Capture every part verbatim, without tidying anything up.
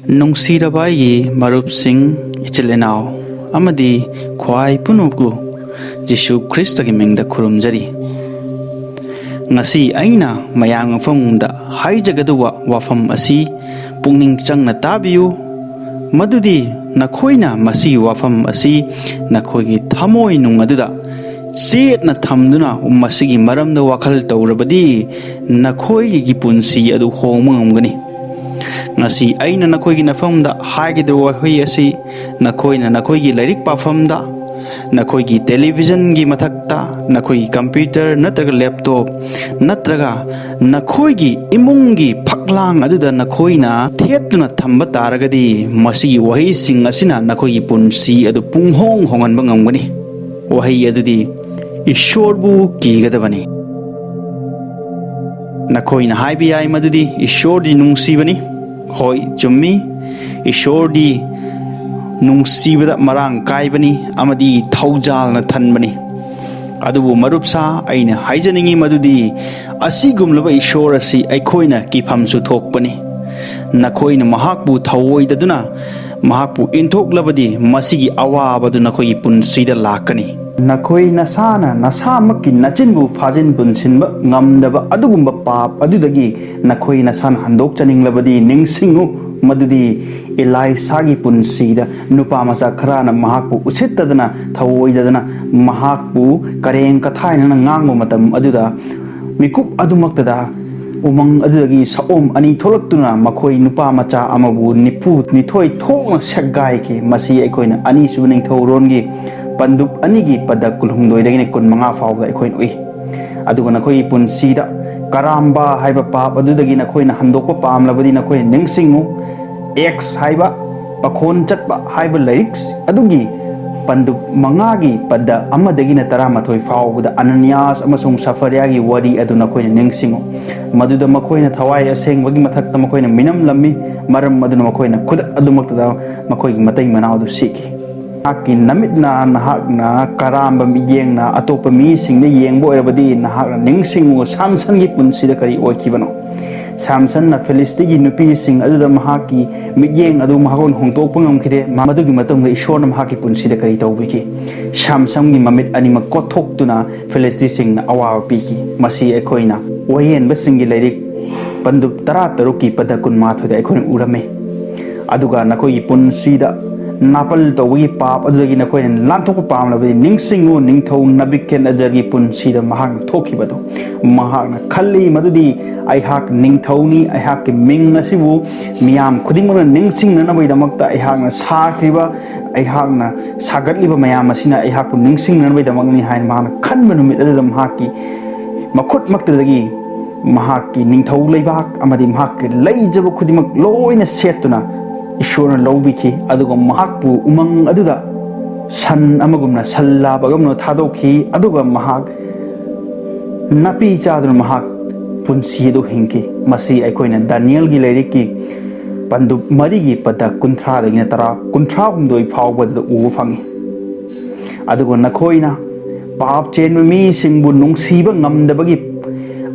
ꯅꯨꯡꯁꯤꯔꯕ ꯑꯩꯒꯤ ꯃꯔꯨꯞꯁꯤꯡ, ꯏꯆꯤꯜ ꯏꯅꯥꯎ ꯑꯃꯗꯤ ꯈ꯭ꯋꯥꯏ ꯄꯨꯝꯅꯃꯛꯄꯨ ꯖꯤꯁꯨ ꯈ꯭ꯔꯤꯁꯇꯒꯤ ꯃꯤꯡꯗ ꯈꯨꯔꯨꯝꯖꯔꯤ꯫ ꯉꯁꯤ ꯑꯩꯅ ꯃꯌꯥꯝ ꯃꯐꯝꯗ ꯍꯥꯏꯖꯒꯗꯧꯕ ꯋꯥꯐꯝ ꯑꯁꯤ ꯄꯨꯛꯅꯤꯡ ꯆꯪꯅ ꯇꯥꯕꯤꯌꯨ, ꯃꯗꯨꯗꯤ ꯅꯈꯣꯏꯅ ꯃꯁꯤꯒꯤ ꯋꯥꯐꯝ ꯑꯁꯤ ꯅꯈꯣꯏꯒꯤ ꯊꯃꯣꯏꯅꯨꯡ ꯑꯗꯨꯗ ꯆꯦꯠꯅ ꯊꯝꯗꯨꯅ ꯃꯁꯤꯒꯤ ꯃꯔꯝꯗ ꯋꯥꯈꯜ ꯇꯧꯔꯕꯗꯤ ꯅꯈꯣꯏꯒꯤ ꯄꯨꯟꯁꯤ ꯑꯗꯨ ꯍꯣꯡꯕ ꯉꯝꯒꯅꯤ꯫ ꯉꯁꯤ ꯑꯩꯅ ꯅꯈꯣꯏꯒꯤ ꯅꯐꯝꯗ ꯍꯥꯏꯒꯗꯕ ꯋꯥꯍꯩ ꯑꯁꯤ ꯅꯈꯣꯏꯅ ꯅꯈꯣꯏꯒꯤ ꯂꯥꯏꯔꯤꯛ ꯄꯥꯐꯝꯗ, ꯅꯈꯣꯏꯒꯤ ꯇꯦꯂꯤꯚꯤꯖꯟꯒꯤ ꯃꯊꯛꯇ, ꯅꯈꯣꯏꯒꯤ ꯀꯝꯄ꯭ꯌꯨꯇꯔ ꯅꯠꯇ꯭ꯔꯒ ꯂꯦꯞꯇꯣꯞ ꯅꯠꯇ꯭ꯔꯒ ꯅꯈꯣꯏꯒꯤ ꯏꯃꯨꯡꯒꯤ ꯐꯛꯂꯥꯡ ꯑꯗꯨꯗ ꯅꯈꯣꯏꯅ ꯊꯦꯠꯇꯨꯅ ꯊꯝꯕ ꯇꯥꯔꯒꯗꯤ, ꯃꯁꯤꯒꯤ ꯋꯥꯍꯩꯁꯤꯡ ꯑꯁꯤꯅ ꯅꯈꯣꯏꯒꯤ ꯄꯨꯟꯁꯤ ꯑꯗꯨ ꯄꯨꯡꯍꯣꯡ ꯍꯣꯡꯍꯟꯕ ꯉꯝꯒꯅꯤ꯫ ꯋꯥꯍꯩ ꯑꯗꯨꯗꯤ, "ꯏꯁꯣꯔꯕꯨ ꯀꯤꯒꯗꯕꯅꯤ"꯫ ꯅꯈꯣꯏꯅ ꯍꯥꯏꯕ ꯌꯥꯏ ꯃꯗꯨꯗꯤ ꯏꯁꯣꯔꯗꯤ ꯅꯨꯡꯁꯤꯕꯅꯤ꯫ ꯍꯣꯏ, ꯆꯨꯝꯃꯤ, ꯏꯁꯣꯔꯗꯤ ꯅꯨꯡꯁꯤꯕꯗ ꯃꯔꯥꯡ ꯀꯥꯏꯕꯅꯤ ꯑꯃꯗꯤ ꯊꯧꯖꯥꯜꯅ ꯊꯟꯕꯅꯤ꯫ ꯑꯗꯨꯕꯨ ꯃꯔꯨꯞꯁꯥ, ꯑꯩꯅ ꯍꯥꯏꯖꯅꯤꯡꯉꯤ ꯃꯗꯨꯗꯤ ꯑꯁꯤꯒꯨꯝꯂꯕ ꯏꯁꯣꯔ ꯑꯁꯤ ꯑꯩꯈꯣꯏꯅ ꯀꯤꯐꯝꯁꯨ ꯊꯣꯛꯄꯅꯤ꯫ ꯅꯈꯣꯏꯅ ꯃꯍꯥꯛꯄꯨ ꯊꯧꯑꯣꯏꯗꯗꯨꯅ ꯃꯍꯥꯛꯄꯨ ꯏꯟꯊꯣꯛꯂꯕꯗꯤ ꯃꯁꯤꯒꯤ ꯑꯋꯥꯕꯗꯨ ꯅꯈꯣꯏꯒꯤ ꯄꯨꯟꯁꯤꯗ ꯂꯥꯛꯀꯅꯤ꯫ ꯅꯈꯣꯏ ꯅꯁꯥꯅ ꯅꯁꯥꯃꯛꯀꯤ ꯅꯆꯤꯟꯕꯨ ꯐꯥꯖꯤꯟ ꯄꯨꯟꯁꯤꯟꯕ ꯉꯝꯗꯕ ꯑꯗꯨꯒꯨꯝꯕ ꯄꯥꯞ ꯑꯗꯨꯗꯒꯤ ꯅꯈꯣꯏ ꯅꯁꯥꯅ ꯍꯟꯗꯣꯛꯆꯅꯤꯡꯂꯕꯗꯤ ꯅꯤꯡꯁꯤꯡꯉꯨ ꯃꯗꯨꯗꯤ ꯏꯂꯥꯏꯁꯥꯒꯤ ꯄꯨꯟꯁꯤꯗ ꯅꯨꯄꯥ ꯃꯆꯥ ꯈꯔꯅ ꯃꯍꯥꯛꯄꯨ ꯎꯁꯤꯠꯇꯗꯅ ꯊꯧꯑꯣꯏꯗꯗꯅ ꯃꯍꯥꯛꯄꯨ ꯀꯔꯦꯝ ꯀꯊꯥꯏꯅꯅ ꯉꯥꯡꯕ ꯃꯇꯝ ꯑꯗꯨꯗ ꯃꯤꯀꯨꯞ ꯑꯗꯨꯃꯛꯇꯗ ꯎꯃꯪ ꯑꯗꯨꯗꯒꯤ ꯁꯑꯣꯝ ꯑꯅꯤ ꯊꯣꯛꯂꯛꯇꯨꯅ ꯃꯈꯣꯏ ꯅꯨꯄꯥ ꯃꯆꯥ ꯑꯃꯕꯨ ꯅꯤꯐꯨ ꯅꯤꯊꯣꯏ ꯊꯣꯛꯅ ꯁꯦꯛꯒꯥꯏꯈꯤ꯫ ꯃꯁꯤ ꯑꯩꯈꯣꯏꯅ ꯑꯅꯤꯁꯨꯕ ꯅꯤꯡꯊꯧꯔꯣꯟꯒꯤ ꯄꯟꯗꯨꯞ ꯑꯅꯤꯒꯤ ꯄꯗ ꯀꯨꯟꯍꯨꯝꯗꯣꯏꯗꯒꯤꯅ ꯀꯨꯟꯃꯉꯥ ꯐꯥꯎꯕꯗ ꯑꯩꯈꯣꯏꯅ ꯎꯏ꯫ ꯑꯗꯨꯒ ꯅꯈꯣꯏꯒꯤ ꯄꯨꯟꯁꯤꯗ ꯀꯔꯥꯝꯕ ꯍꯥꯏꯕ ꯄꯥꯞ ꯑꯗꯨꯗꯒꯤ ꯅꯈꯣꯏꯅ ꯍꯟꯗꯣꯛꯄ ꯄꯥꯝꯂꯕꯗꯤ ꯅꯈꯣꯏꯅ ꯅꯤꯡꯁꯤꯡꯉꯨ, ꯑꯦꯛꯁ ꯍꯥꯏꯕ ꯄꯈꯣꯟ ꯆꯠꯄ ꯍꯥꯏꯕ ꯂꯥꯏꯔꯤꯛ ꯑꯗꯨꯒꯤ ꯄꯟꯗꯨꯞ ꯃꯉꯥꯒꯤ ꯄꯗ ꯑꯃꯗꯒꯤꯅ ꯇꯔꯥꯃꯥꯊꯣꯏ ꯐꯥꯎꯕꯗ ꯑꯅꯅꯤꯌꯥꯁ ꯑꯃꯁꯨꯡ ꯁꯐꯔꯤꯌꯥꯒꯤ ꯋꯥꯔꯤ ꯑꯗꯨ ꯅꯈꯣꯏꯅ ꯅꯤꯡꯁꯤꯡꯉꯨ꯫ ꯃꯗꯨꯗ ꯃꯈꯣꯏꯅ ꯊꯋꯥꯏ ꯑꯁꯦꯡꯕꯒꯤ ꯃꯊꯛꯇ ꯃꯈꯣꯏꯅ ꯃꯤꯅꯝꯂꯝꯃꯤ, ꯃꯔꯝ ꯑꯗꯨꯅ ꯃꯈꯣꯏꯅ ꯈꯨꯗꯛ ꯑꯗꯨꯃꯛꯇꯗ ꯃꯈꯣꯏꯒꯤ ꯃꯇꯩ ꯃꯅꯥꯎ ꯑꯗꯨ ꯁꯤꯈꯤ꯫ ꯅꯍꯥꯛꯀꯤ ꯅꯃꯤꯠꯅ ꯅꯍꯥꯛꯅ ꯀꯔꯥꯝꯕ ꯃꯤꯠꯌꯦꯡꯅ ꯑꯇꯣꯞꯄ ꯃꯤꯁꯤꯡꯗ ꯌꯦꯡꯕ ꯑꯣꯏꯔꯕꯗꯤ, ꯅꯍꯥꯛꯅ ꯅꯤꯡꯁꯤꯡꯉꯨ, ꯁꯥꯝꯁꯟꯒꯤ ꯄꯨꯟꯁꯤꯗ ꯀꯔꯤ ꯑꯣꯏꯈꯤꯕꯅꯣ? ꯁꯥꯝꯁꯟꯅ ꯐꯤꯂꯤꯁꯇꯤꯒꯤ ꯅꯨꯄꯤꯁꯤꯡ ꯑꯗꯨꯗ ꯃꯍꯥꯛꯀꯤ ꯃꯤꯠꯌꯦꯡ ꯑꯗꯨ ꯃꯍꯥꯛꯅ ꯍꯣꯡꯗꯣꯛꯄ ꯉꯝꯈꯤꯗꯦ꯫ ꯃꯗꯨꯒꯤ ꯃꯇꯨꯡꯗ ꯏꯁꯣꯔꯅ ꯃꯍꯥꯛꯀꯤ ꯄꯨꯟꯁꯤꯗ ꯀꯔꯤ ꯇꯧꯕꯤꯈꯤ? ꯁꯥꯝꯁꯟꯒꯤ ꯃꯃꯤꯠ ꯑꯅꯤꯃꯛ ꯀꯣꯠꯊꯣꯛꯇꯨꯅ ꯐꯤꯂꯤꯁꯇꯤꯁꯤꯡꯅ ꯑꯋꯥꯕ ꯄꯤꯈꯤ꯫ ꯃꯁꯤ ꯑꯩꯈꯣꯏꯅ ꯋꯥꯌꯦꯟꯕꯁꯤꯡꯒꯤ ꯂꯥꯏꯔꯤꯛ ꯄꯟꯗꯨꯞ ꯇꯔꯥ ꯇꯔꯨꯛꯀꯤ ꯄꯗ ꯀꯨꯟꯃꯥꯊꯣꯏꯗ ꯑꯩꯈꯣꯏꯅ ꯎꯔꯝꯃꯤ꯫ ꯑꯗꯨꯒ ꯅꯈꯣꯏꯒꯤ ꯄꯨꯟꯁꯤꯗ ꯅꯥꯄꯜ ꯇꯧꯕꯒꯤ ꯄꯥꯞ ꯑꯗꯨꯗꯒꯤ ꯅꯈꯣꯏꯅ ꯂꯥꯟꯊꯣꯛꯄ ꯄꯥꯝꯂꯕꯗꯤ, ꯅꯤꯡꯁꯤꯡꯉꯨ, ꯅꯤꯡꯊꯧ ꯅꯕꯤꯀꯦꯟ ꯑꯖꯔꯒꯤ ꯄꯨꯟꯁꯤꯗ ꯃꯍꯥꯛꯅ ꯊꯣꯛꯈꯤꯕꯗꯨ꯫ ꯃꯍꯥꯛꯅ ꯈꯜꯂꯤ ꯃꯗꯨꯗꯤ, "ꯑꯩꯍꯥꯛ ꯅꯤꯡꯊꯧꯅꯤ, ꯑꯩꯍꯥꯛꯀꯤ ꯃꯤꯡ ꯑꯁꯤꯕꯨ ꯃꯤꯌꯥꯝ ꯈꯨꯗꯤꯡꯃꯛꯅ ꯅꯤꯡꯁꯤꯡꯅꯅꯕꯒꯤꯗꯃꯛꯇ ꯑꯩꯍꯥꯛꯅ ꯁꯥꯈ꯭ꯔꯤꯕ, ꯑꯩꯍꯥꯛꯅ ꯁꯥꯒꯠꯂꯤꯕ ꯃꯌꯥꯝ ꯑꯁꯤꯅ ꯑꯩꯍꯥꯛꯄꯨ ꯅꯤꯡꯁꯤꯡꯅꯅꯕꯒꯤꯗꯃꯛꯅꯤ" ꯍꯥꯏꯅ ꯃꯍꯥꯛꯅ ꯈꯟꯕ ꯅꯨꯃꯤꯠ ꯑꯗꯨꯗ ꯃꯍꯥꯛꯀꯤ ꯃꯈꯨꯠꯃꯛꯇꯗꯒꯤ ꯃꯍꯥꯛꯀꯤ ꯅꯤꯡꯊꯧ ꯂꯩꯕꯥꯛ ꯑꯃꯗꯤ ꯃꯍꯥꯛꯀꯤ ꯂꯩꯖꯕ ꯈꯨꯗꯤꯡꯃꯛ ꯂꯣꯏꯅ ꯁꯦꯠꯇꯨꯅ ꯏꯁꯣꯔꯅ ꯂꯧꯕꯤꯈꯤ꯫ ꯑꯗꯨꯒ ꯃꯍꯥꯛꯄꯨ ꯎꯃꯪ ꯑꯗꯨꯗ ꯁꯟ ꯑꯃꯒꯨꯝꯅ, ꯁꯟ ꯂꯥꯕ ꯑꯃꯒꯨꯝꯅ ꯊꯥꯗꯣꯛꯈꯤ꯫ ꯑꯗꯨꯒ ꯃꯍꯥꯛ ꯅꯥꯄꯤ ꯆꯥꯗꯨꯅ ꯃꯍꯥꯛ ꯄꯨꯟꯁꯤ ꯑꯗꯨ ꯍꯤꯡꯈꯤ꯫ ꯃꯁꯤ ꯑꯩꯈꯣꯏꯅ ꯗꯥꯅꯤꯌꯦꯜꯒꯤ ꯂꯥꯏꯔꯤꯛꯀꯤ ꯄꯟꯗꯨꯞ ꯃꯔꯤꯒꯤ ꯄꯗ ꯀꯨꯟꯊ꯭ꯔꯥꯗꯒꯤꯅ ꯇꯔꯥ, ꯀꯨꯟꯊ꯭ꯔꯥ ꯍꯨꯝꯗꯣꯏ ꯐꯥꯎꯕꯗꯨꯗ ꯎꯕ ꯐꯪꯏ꯫ ꯑꯗꯨꯒ ꯅꯈꯣꯏꯅ ꯄꯥꯞ ꯆꯦꯟꯕ ꯃꯤꯁꯤꯡꯕꯨ ꯅꯨꯡꯁꯤꯕ ꯉꯝꯗꯕꯒꯤ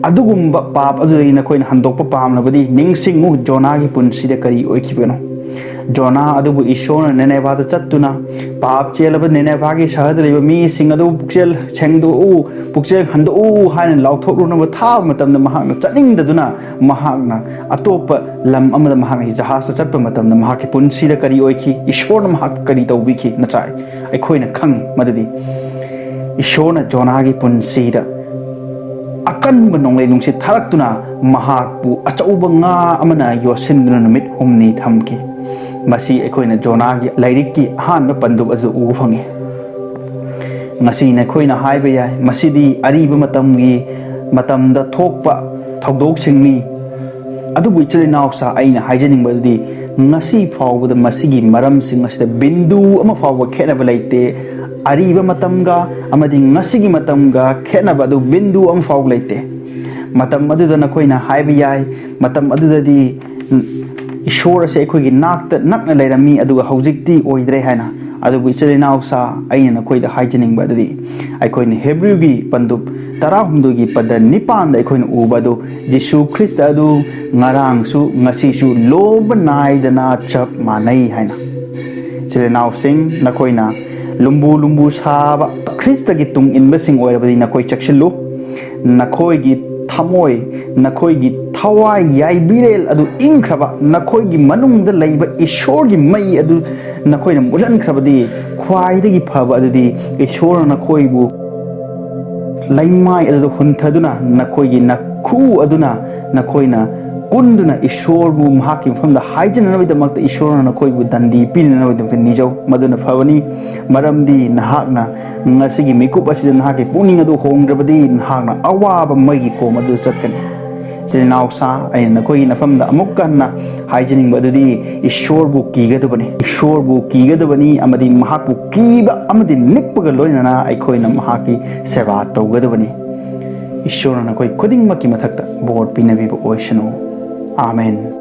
ꯑꯗꯨꯒꯨꯝꯕ ꯄꯥꯞ ꯑꯗꯨꯗꯒꯤ ꯅꯈꯣꯏꯅ ꯍꯟꯗꯣꯛꯄ ꯄꯥꯝꯂꯕꯗꯤ, ꯅꯤꯡꯁꯤꯡꯉꯨ, ꯖꯣꯅꯥꯒꯤ ꯄꯨꯟꯁꯤꯗ ꯀꯔꯤ ꯑꯣꯏꯈꯤꯕꯅꯣ? ꯖꯣꯅꯥ ꯑꯗꯨꯕꯨ ꯏꯁꯣꯔꯅ ꯅꯤꯅꯦꯚꯥꯗ ꯆꯠꯇꯨꯅ, "ꯄꯥꯞ ꯆꯦꯜꯂꯕ ꯅꯤꯅꯦꯚꯥꯒꯤ ꯁꯍꯔꯗ ꯂꯩꯕ ꯃꯤꯁꯤꯡ ꯑꯗꯨ ꯄꯨꯛꯆꯦꯜ ꯁꯦꯡꯗꯣꯛꯎ, ꯄꯨꯛꯆꯦꯜ ꯍꯟꯗꯣꯛꯎ" ꯍꯥꯏꯅ ꯂꯥꯎꯊꯣꯛꯂꯨꯅꯕ ꯊꯥꯕ ꯃꯇꯝꯗ, ꯃꯍꯥꯛꯅ ꯆꯠꯅꯤꯡꯗꯗꯨꯅ ꯃꯍꯥꯛꯅ ꯑꯇꯣꯞꯄ ꯂꯝ ꯑꯃꯗ ꯃꯍꯥꯛꯅ ꯖꯍꯥꯖꯇ ꯆꯠꯄ ꯃꯇꯝꯗ, ꯃꯍꯥꯛꯀꯤ ꯄꯨꯟꯁꯤꯗ ꯀꯔꯤ ꯑꯣꯏꯈꯤ? ꯏꯁꯣꯔꯅ ꯃꯍꯥꯛ ꯀꯔꯤ ꯇꯧꯕꯤꯈꯤ? ꯅꯆꯥꯏ, ꯑꯩꯈꯣꯏꯅ ꯈꯪꯉꯤ ꯃꯗꯨꯗꯤ ꯏꯁꯣꯔꯅ ꯖꯣꯅꯥꯒꯤ ꯄꯨꯟꯁꯤꯗ ꯑꯀꯟꯕ ꯅꯣꯡꯂꯩ ꯅꯨꯡꯁꯤꯠ ꯊꯥꯔꯛꯇꯨꯅ ꯃꯍꯥꯛꯄꯨ ꯑꯆꯧꯕ ꯉꯥ ꯑꯃꯅ ꯌꯣꯠꯁꯤꯟꯗꯨꯅ ꯅꯨꯃꯤꯠ ꯍꯨꯝꯅꯤ ꯊꯝꯈꯤ꯫ ꯃꯁꯤ ꯑꯩꯈꯣꯏꯅ ꯖꯣꯅꯥꯒꯤ ꯂꯥꯏꯔꯤꯛꯀꯤ ꯑꯍꯥꯟꯕ ꯄꯟꯗꯨꯞ ꯑꯗꯨ ꯎꯕ ꯐꯪꯉꯤ꯫ ꯉꯁꯤ ꯅꯈꯣꯏꯅ ꯍꯥꯏꯕ ꯌꯥꯏ, "ꯃꯁꯤꯗꯤ ꯑꯔꯤꯕ ꯃꯇꯝꯒꯤ, ꯃꯇꯝꯗ ꯊꯣꯛꯄ ꯊꯧꯗꯣꯛꯁꯤꯡꯅꯤ"꯫ ꯑꯗꯨꯕꯨ ꯏꯆꯤꯜ ꯏꯅꯥꯎꯁꯥ, ꯑꯩꯅ ꯍꯥꯏꯖꯅꯤꯡꯕꯗꯤ, ꯉꯁꯤ ꯐꯥꯎꯕꯗ ꯃꯁꯤꯒꯤ ꯃꯔꯝꯁꯤꯡ ꯑꯁꯤꯗ ꯕꯤꯟꯗꯨ ꯑꯃ ꯐꯥꯎꯕ ꯈꯦꯠꯅꯕ ꯂꯩꯇꯦ꯫ ꯑꯔꯤꯕ ꯃꯇꯝꯒ ꯑꯃꯗꯤ ꯉꯁꯤꯒꯤ ꯃꯇꯝꯒ ꯈꯦꯠꯅꯕ ꯑꯗꯨ ꯕꯤꯟꯗꯨ ꯑꯃ ꯐꯥꯎꯕ ꯂꯩꯇꯦ꯫ ꯃꯇꯝ ꯑꯗꯨꯗ ꯅꯈꯣꯏꯅ ꯍꯥꯏꯕ ꯌꯥꯏ, ꯃꯇꯝ ꯑꯗꯨꯗꯗꯤ ꯏꯁꯣꯔ ꯑꯁꯤ ꯑꯩꯈꯣꯏꯒꯤ ꯅꯥꯛꯇ ꯅꯛꯅ ꯂꯩꯔꯝꯃꯤ, ꯑꯗꯨꯒ ꯍꯧꯖꯤꯛꯇꯤ ꯑꯣꯏꯗ꯭ꯔꯦ ꯍꯥꯏꯅ꯫ ꯑꯗꯨꯕꯨ ꯏꯆꯤꯜ ꯏꯅꯥꯎꯁꯥ, ꯑꯩꯅ ꯅꯈꯣꯏꯗ ꯍꯥꯏꯖꯅꯤꯡꯕ ꯑꯗꯨꯗꯤ, ꯑꯩꯈꯣꯏꯅ ꯍꯦꯕ꯭ꯔꯤꯒꯤ ꯄꯟꯗꯨꯞ ꯇꯔꯥꯍꯨꯝꯗꯣꯏꯒꯤ ꯄꯗ ꯅꯤꯄꯥꯟꯗ ꯑꯩꯈꯣꯏꯅ ꯎꯕ ꯑꯗꯨ, ꯖꯤꯁꯨ ꯈ꯭ꯔꯤꯁꯇ ꯑꯗꯨ ꯉꯔꯥꯡꯁꯨ ꯉꯁꯤꯁꯨ ꯂꯣꯝꯕ ꯅꯥꯏꯗꯅ ꯆꯞ ꯃꯥꯟꯅꯩ ꯍꯥꯏꯅ꯫ ꯏꯆꯤꯜ ꯏꯅꯥꯎꯁꯤꯡ, ꯅꯈꯣꯏꯅ ꯂꯨꯝꯕꯨ ꯂꯨꯝꯕꯨ ꯁꯥꯕ ꯈ꯭ꯔꯤꯁꯇꯒꯤ ꯇꯨꯡ ꯏꯟꯕꯁꯤꯡ ꯑꯣꯏꯔꯕꯗꯤ ꯅꯈꯣꯏ ꯆꯦꯛꯁꯤꯜꯂꯨ꯫ ꯅꯈꯣꯏꯒꯤ ꯊꯃꯣꯏ, ꯅꯈꯣꯏꯒꯤ ꯊꯋꯥꯏ ꯌꯥꯏꯕꯤꯔꯦꯜ ꯑꯗꯨ ꯏꯪꯈ꯭ꯔꯕ, ꯅꯈꯣꯏꯒꯤ ꯃꯅꯨꯡꯗ ꯂꯩꯕ ꯏꯁꯣꯔꯒꯤ ꯃꯩ ꯑꯗꯨ ꯅꯈꯣꯏꯅ ꯃꯨꯠꯍꯟꯈ꯭ꯔꯕꯗꯤ, ꯈ꯭ꯋꯥꯏꯗꯒꯤ ꯐꯕ ꯑꯗꯨꯗꯤ ꯏꯁꯣꯔꯅ ꯅꯈꯣꯏꯕꯨ ꯂꯩꯃꯥꯏ ꯑꯗꯨꯗ ꯍꯨꯟꯊꯗꯨꯅ, ꯅꯈꯣꯏꯒꯤ ꯅꯈꯨ ꯑꯗꯨꯅ ꯅꯈꯣꯏꯅ ꯀꯨꯟꯗꯨꯅ ꯏꯁꯣꯔꯕꯨ ꯃꯍꯥꯛꯀꯤ ꯃꯐꯝꯗ ꯍꯥꯏꯖꯅꯅꯕꯒꯤꯗꯃꯛꯇ ꯏꯁꯣꯔꯅ ꯅꯈꯣꯏꯕꯨ ꯗꯟꯗꯤ ꯄꯤꯅꯅꯕꯒꯤꯗꯃꯛꯇ ꯅꯤꯖꯧ꯫ ꯃꯗꯨꯅ ꯐꯕꯅꯤ, ꯃꯔꯝꯗꯤ ꯅꯍꯥꯛꯅ ꯉꯁꯤꯒꯤ ꯃꯤꯀꯨꯞ ꯑꯁꯤꯗ ꯅꯍꯥꯛꯀꯤ ꯄꯨꯛꯅꯤꯡ ꯑꯗꯨ ꯍꯣꯡꯗ꯭ꯔꯕꯗꯤ ꯅꯍꯥꯛꯅ ꯑꯋꯥꯕ ꯃꯩꯒꯤ ꯀꯣꯝ ꯑꯗꯨꯗ ꯆꯠꯀꯅꯤ꯫ ꯏꯆꯤꯜ ꯏꯅꯥꯎꯁꯥ, ꯑꯩꯅ ꯅꯈꯣꯏꯒꯤ ꯅꯐꯝꯗ ꯑꯃꯨꯛꯀ ꯍꯟꯅ ꯍꯥꯏꯖꯅꯤꯡꯕ ꯑꯗꯨꯗꯤ, ꯏꯁꯣꯔꯕꯨ ꯀꯤꯒꯗꯕꯅꯤ, ꯏꯁꯣꯔꯕꯨ ꯀꯤꯒꯗꯕꯅꯤ ꯑꯃꯗꯤ ꯃꯍꯥꯛꯄꯨ ꯀꯤꯕ ꯑꯃꯗꯤ ꯅꯤꯛꯄꯒ ꯂꯣꯏꯅꯅ ꯑꯩꯈꯣꯏꯅ ꯃꯍꯥꯛꯀꯤ ꯁꯦꯕꯥ ꯇꯧꯒꯗꯕꯅꯤ꯫ ꯏꯁꯣꯔꯅ ꯅꯈꯣꯏ ꯈꯨꯗꯤꯡꯃꯛꯀꯤ ꯃꯊꯛꯇ ꯕꯣꯔ ꯄꯤꯅꯕꯤꯕ ꯑꯣꯏꯁꯅꯨ꯫ ꯑꯥꯃꯦꯟ꯫